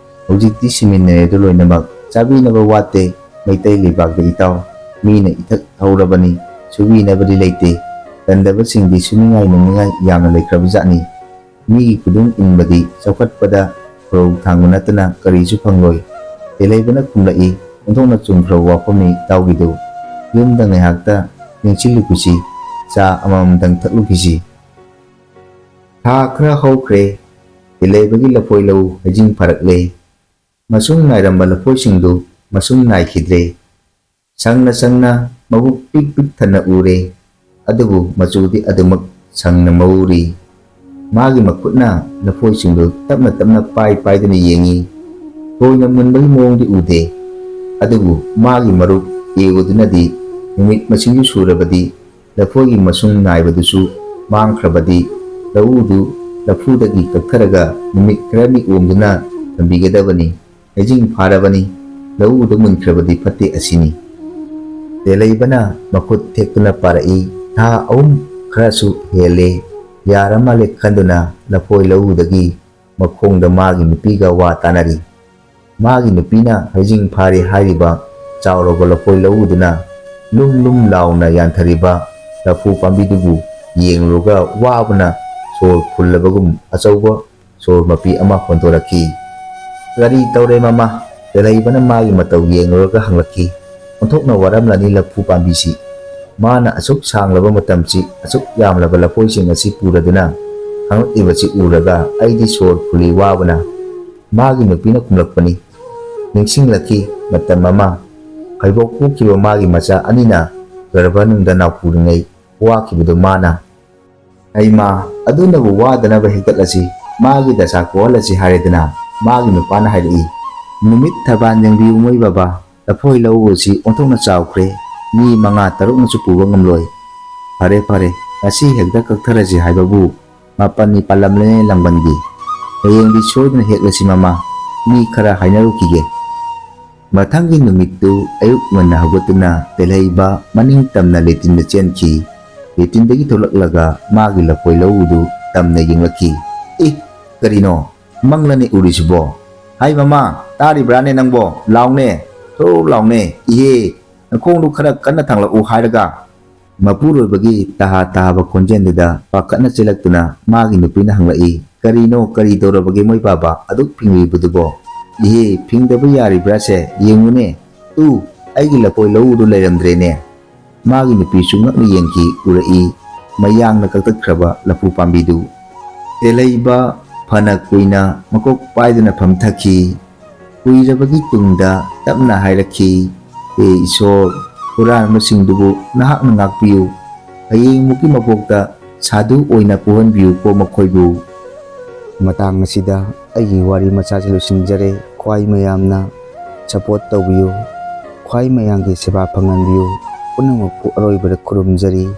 ꯍꯧꯖꯤꯛꯇꯤ ꯁꯤꯃꯤꯟꯅꯔꯦꯗꯣ ꯂꯣꯏꯅꯃꯛ꯫ ꯆꯥꯕꯤꯅꯕ ꯋꯥꯠꯇꯦ꯫ ꯃꯩꯇꯩ ꯂꯩꯕꯥꯛꯇ ꯏꯇꯥꯎ꯫ ꯃꯤꯅ ꯏꯊꯛ ꯍꯧꯔꯕꯅꯤ꯫ ꯁꯨꯕꯤꯅꯕꯗꯤ ꯂꯩꯇꯦ꯫ ꯇꯟꯗꯕꯁꯤꯡꯗꯤ ꯁꯨꯅꯤꯡꯉꯥꯏ ꯅꯣꯝꯅꯤꯡꯉꯥꯏ ꯌꯥꯝꯅ ꯂꯩꯈ꯭ꯔꯕꯖꯥꯠꯅꯤ꯫ ꯃꯤꯒꯤ ꯈꯨꯗꯨꯝ ꯏꯟꯕꯗꯤ ꯆꯥꯎꯈꯠꯄꯗ ꯈꯨꯔꯧ ꯊꯥꯡꯕ ꯅꯠꯇꯅ ꯀꯔꯤꯁꯨ ꯐꯪꯂꯣꯏ꯫ ꯇꯦꯂꯩꯕꯅ ꯈꯨꯝꯂꯛꯏ, ꯑꯣꯟꯊꯣꯛꯅ ꯆꯨꯝꯈ꯭ꯔꯕ ꯋꯥꯐꯝꯅꯤ ꯏꯇꯥꯎꯒꯤꯗꯨ꯫ ꯌꯨꯝꯗ ꯉꯥꯏꯍꯥꯛꯇ ꯅꯤꯡꯁꯤꯜꯂꯨꯈꯤꯁꯤ, ꯆꯥ ꯑꯃꯃꯝꯇꯪ ꯊꯛꯂꯨꯈꯤꯁꯤ꯫ ꯊꯥ ꯈꯔ ꯍꯧꯈ꯭ꯔꯦ꯫ ꯇꯦꯂꯩꯕꯒꯤ ꯂꯐꯣꯏ ꯂꯧ ꯍꯩꯖꯤꯡ ꯐꯥꯔꯛꯂꯦ꯫ ꯃꯁꯨꯡ ꯅꯥꯏꯔꯝꯕ ꯂꯐꯣꯏꯁꯤꯡꯗꯨ ꯃꯁꯨꯡ ꯅꯥꯏꯈꯤꯗ꯭ꯔꯦ꯫ ꯁꯪꯅ ꯁꯪꯅ ꯃꯕꯨꯛ ꯄꯤꯛ ꯄꯤꯛ ꯊꯟꯅ ꯎꯔꯦ꯫ ꯑꯗꯨꯕꯨ ꯃꯆꯨꯗꯤ ꯑꯗꯨꯃꯛ ꯁꯪꯅ ꯃꯎꯔꯤ꯫ ꯃꯥꯒꯤ ꯃꯈꯨꯠꯅ ꯂꯐꯣꯏꯁꯤꯡꯗꯨ ꯇꯞꯅ ꯇꯞꯅ ꯄꯥꯏ ꯄꯥꯏꯗꯨꯅ ꯌꯦꯡꯉꯤ꯫ ꯊꯣꯏꯅ ꯃꯨꯟꯕꯒꯤ ꯃꯑꯣꯡꯗꯤ ꯎꯗꯦ꯫ ꯑꯗꯨꯕꯨ ꯃꯥꯒꯤ ꯃꯔꯨꯞ ꯑꯦꯋꯣꯗꯨꯅꯗꯤ ꯅꯨꯃꯤꯠ ꯃꯁꯤꯡꯗꯨ ꯁꯨꯔꯕꯗꯤ ꯂꯐꯣꯏꯒꯤ ꯃꯁꯨꯡ ꯅꯥꯏꯕꯗꯨꯁꯨ ꯃꯥꯡꯈ꯭ꯔꯕꯗꯤ ꯂꯧꯎꯗꯨ ꯂꯐꯨꯗꯒꯤ ꯀꯛꯊꯔꯒ ꯅꯨꯃꯤꯠ ꯈꯔꯅꯤ ꯑꯣꯝꯗꯨꯅ ꯊꯝꯕꯤꯒꯗꯕꯅꯤ꯫ ꯍꯩꯖꯤꯡ ꯐꯥꯔꯕꯅꯤ, ꯂꯧꯎꯗꯨ ꯃꯨꯟꯈ꯭ꯔꯕꯗꯤ ꯐꯠꯇꯦ ꯑꯁꯤꯅꯤ꯫ ꯇꯦꯂꯩꯕꯅ ꯃꯈꯨꯠ ꯊꯦꯛꯇꯨꯅ ꯄꯥꯔꯛꯏ꯫ ꯊꯥ ꯑꯍꯨꯝ ꯈꯔꯁꯨ ꯍꯦꯜꯂꯦ꯫ ꯌꯥꯔ ꯃꯥꯜꯂꯦ ꯈꯟꯗꯨꯅ ꯂꯐꯣꯏ ꯂꯧꯎꯗꯒꯤ ꯃꯈꯣꯡꯗ ꯃꯥꯒꯤ ꯅꯨꯄꯤꯒ ꯋꯥ ꯇꯥꯅꯔꯤ꯫ ꯃꯥꯒꯤ ꯅꯨꯄꯤꯅ ꯍꯩꯖꯤꯡ ꯐꯥꯔꯦ ꯍꯥꯏꯔꯤꯕ ꯆꯥꯎꯔꯕ ꯂꯐꯣꯏ ꯂꯧꯎꯗꯨꯅ ꯂꯨꯝ ꯂꯨꯝ ꯂꯥꯎꯅ ꯌꯥꯟꯊꯔꯤꯕ ꯂꯐꯨ ꯄꯥꯝꯕꯤꯗꯨꯕꯨ ꯌꯦꯡꯂꯨꯔꯒ ꯋꯥꯕꯅ ꯁꯣꯔ ꯐꯨꯜꯂꯕꯒꯨꯝ ꯑꯆꯧꯕ ꯁꯣꯔ ꯃꯄꯤ ꯑꯃ ꯍꯣꯟꯗꯣꯔꯛꯈꯤ꯫ "ꯀꯔꯤ ꯇꯧꯔꯦ ꯃꯃꯥ?" ꯇꯦꯂꯩꯕꯅ ꯃꯥꯒꯤ ꯃꯇꯧ ꯌꯦꯡꯂꯨꯔꯒ ꯍꯪꯂꯛꯈꯤ꯫ "ꯑꯣꯟꯊꯣꯛꯅ ꯋꯥꯔꯝꯂꯅꯤ ꯂꯐꯨ ꯄꯥꯝꯕꯤꯁꯤ꯫ ꯃꯥꯅ ꯑꯁꯨꯛ ꯁꯥꯡꯂꯕ ꯃꯇꯝꯁꯤ, ꯑꯁꯨꯛ ꯌꯥꯝꯂꯕ ꯂꯐꯣꯏꯁꯤꯡ ꯑꯁꯤ ꯄꯨꯔꯗꯨꯅ ꯍꯪꯂꯛꯂꯤꯕꯁꯤ ꯎꯔꯒ ꯑꯩꯗꯤ ꯁꯣꯔ ꯐꯨꯜꯂꯤ ꯋꯥꯕꯅ꯫" ꯃꯥꯒꯤ ꯅꯨꯄꯤꯅ ꯈꯨꯝꯂꯛꯄꯅꯤ꯫ ꯅꯤꯡꯁꯤꯡꯂꯛꯈꯤ ꯃꯇꯝ ꯑꯃ ꯐꯩꯕꯣꯛ ꯄꯣꯛꯈꯤꯕ ꯃꯥꯒꯤ ꯃꯆꯥ ꯑꯅꯤꯅ ꯒꯔꯚꯅꯨꯡꯗ ꯅꯥꯎꯄꯨꯔꯤꯉꯩ ꯋꯥꯈꯤꯕꯗꯨ ꯃꯥꯅ꯫ "ꯍꯩꯃꯥ, ꯑꯗꯨꯅꯕꯨ ꯋꯥꯗꯅꯕ ꯍꯦꯛꯇꯠꯂꯁꯤ, ꯃꯥꯒꯤ ꯗꯁꯥ ꯀꯣꯛꯍꯜꯂꯁꯤ" ꯍꯥꯏꯔꯦꯗꯅ꯫ ꯃꯥꯒꯤ ꯅꯨꯄꯥꯅ ꯍꯥꯏꯔꯛꯏ, "ꯅꯨꯃꯤꯠ ꯊꯕꯥꯟ ꯌꯦꯡꯕꯤꯌꯨ ꯃꯣꯏ ꯕꯕꯥ, ꯂꯐꯣꯏ ꯂꯧ ꯑꯁꯤ ꯑꯣꯟꯊꯣꯛꯅ ꯆꯥꯎꯈ꯭ꯔꯦ, ꯃꯤ ꯃꯉꯥ ꯇꯔꯨꯛꯅꯁꯨ ꯄꯨꯕ ꯉꯝꯂꯣꯏ꯫ ꯐꯔꯦ ꯐꯔꯦ, ꯉꯁꯤ ꯍꯦꯛꯇ ꯀꯛꯊꯔꯁꯤ ꯍꯥꯏꯕꯕꯨ ꯃꯥꯄꯟꯅꯤ ꯄꯥꯜꯂꯝꯂꯦꯅꯦ ꯂꯥꯡꯕꯟꯒꯤ꯫ ꯍꯌꯦꯡꯗꯤ ꯁꯣꯏꯗꯅ ꯍꯦꯛꯂꯁꯤ ꯃꯃꯥ, ꯃꯤ ꯈꯔ ꯍꯥꯏꯅꯔꯨꯈꯤꯒꯦ꯫ ꯃꯊꯪꯒꯤ ꯅꯨꯃꯤꯠꯇꯨ ꯑꯌꯨꯛ ꯉꯟꯅ ꯍꯧꯒꯠꯇꯨꯅ ꯇꯦꯜꯍꯩꯕ ꯃꯅꯤꯡ ꯇꯝꯅ ꯂꯦꯇ꯭ꯔꯤꯟꯗ ꯆꯦꯟꯈꯤ꯫ ꯂꯦꯇ꯭ꯔꯤꯟꯗꯒꯤ ꯊꯣꯛꯂꯛꯂꯒ ꯃꯥꯒꯤ ꯂꯐꯣꯏ ꯂꯧꯎꯗꯨ ꯇꯝꯅ ꯌꯦꯡꯂꯛꯈꯤ꯫ "ꯑꯦ, ꯀꯔꯤꯅꯣ? ꯃꯪꯂꯅꯦ ꯎꯔꯤꯁꯤꯕꯣ? ꯍꯥꯏ ꯃꯃꯥ, ꯇꯥꯔꯤꯕ꯭ꯔꯥꯅꯦ ꯅꯪꯕꯣ? ꯂꯥꯎꯅꯦ, ꯊꯣꯔꯣ ꯂꯥꯎꯅꯦ꯫ ꯏꯍꯦ, ꯅꯈꯣꯡꯗꯨ ꯈꯔ ꯀꯟꯅ ꯊꯥꯡꯂꯛꯎ ꯍꯥꯏꯔꯒ!" ꯃꯄꯨꯔꯣꯏꯕꯒꯤ ꯇꯍꯥ ꯇꯍꯥꯕ ꯈꯣꯟꯖꯦꯜꯗꯨꯗ ꯄꯥꯈꯠꯅ ꯆꯦꯜꯂꯛꯇꯨꯅ ꯃꯥꯒꯤ ꯅꯨꯄꯤꯅ ꯍꯪꯂꯛꯏ, "ꯀꯔꯤꯅꯣ, ꯀꯔꯤ ꯇꯧꯔꯕꯒꯦ ꯃꯣꯏ ꯕꯥꯕꯥ ꯑꯗꯨꯛ ꯐꯤꯡꯂꯤꯕꯗꯨꯕꯣ? ꯏꯍꯦ, ꯐꯤꯡꯗꯕ ꯌꯥꯔꯤꯕ꯭ꯔꯥꯁꯦ? ꯌꯦꯡꯉꯨꯅꯦ, ꯇꯨ, ꯑꯩꯒꯤ ꯂꯐꯣꯏ ꯂꯧꯎꯗꯨ ꯂꯩꯔꯝꯗ꯭ꯔꯦꯅꯦ!" ꯃꯥꯒꯤ ꯅꯨꯄꯤꯁꯨ ꯉꯛꯅ ꯌꯦꯡꯈꯤ, ꯎꯔꯛꯏ ꯃꯌꯥꯡꯅ ꯀꯛꯊꯠꯈ꯭ꯔꯕ ꯂꯐꯨ ꯄꯥꯝꯕꯤꯗꯨ꯫ ꯇꯦꯜꯍꯩꯕ ꯐꯅ ꯀꯨꯏꯅ ꯃꯀꯣꯛ ꯄꯥꯏꯗꯨꯅ ꯐꯝꯊꯈꯤ꯫ ꯀꯨꯏꯔꯕꯒꯤ ꯇꯨꯡꯗ ꯇꯞꯅ ꯍꯥꯏꯔꯛꯈꯤ, "ꯍꯦ ꯏꯁꯣꯔ, ꯍꯨꯔꯥꯟꯕꯁꯤꯡꯗꯨꯕꯨ ꯅꯍꯥꯛꯅ ꯉꯥꯛꯄꯤꯌꯨ꯫ ꯍꯌꯦꯡꯃꯨꯛꯀꯤ ꯃꯄꯣꯛꯇ ꯁꯥꯗꯨ ꯑꯣꯏꯅ ꯄꯣꯛꯍꯟꯕꯤꯌꯨꯀꯣ ꯃꯈꯣꯏꯕꯨ"꯫ ꯃꯇꯥꯡ ꯑꯁꯤꯗ ꯑꯩꯒꯤ ꯋꯥꯔꯤ ꯃꯆꯥꯁꯤ ꯂꯣꯏꯁꯤꯟꯖꯔꯦ꯫ ꯈ꯭ꯋꯥꯏ ꯃꯌꯥꯝꯅ support ꯇꯧꯕꯤꯌꯨ꯫ ꯈ꯭ꯋꯥꯏ ꯃꯌꯥꯝꯒꯤ ꯁꯦꯕꯥ ꯐꯪꯍꯟꯕꯤꯌꯨ꯫ ꯄꯨꯝꯅꯃꯛꯄꯨ ꯑꯔꯣꯏꯕꯗ ꯈꯨꯔꯨꯝꯖꯔꯤ꯫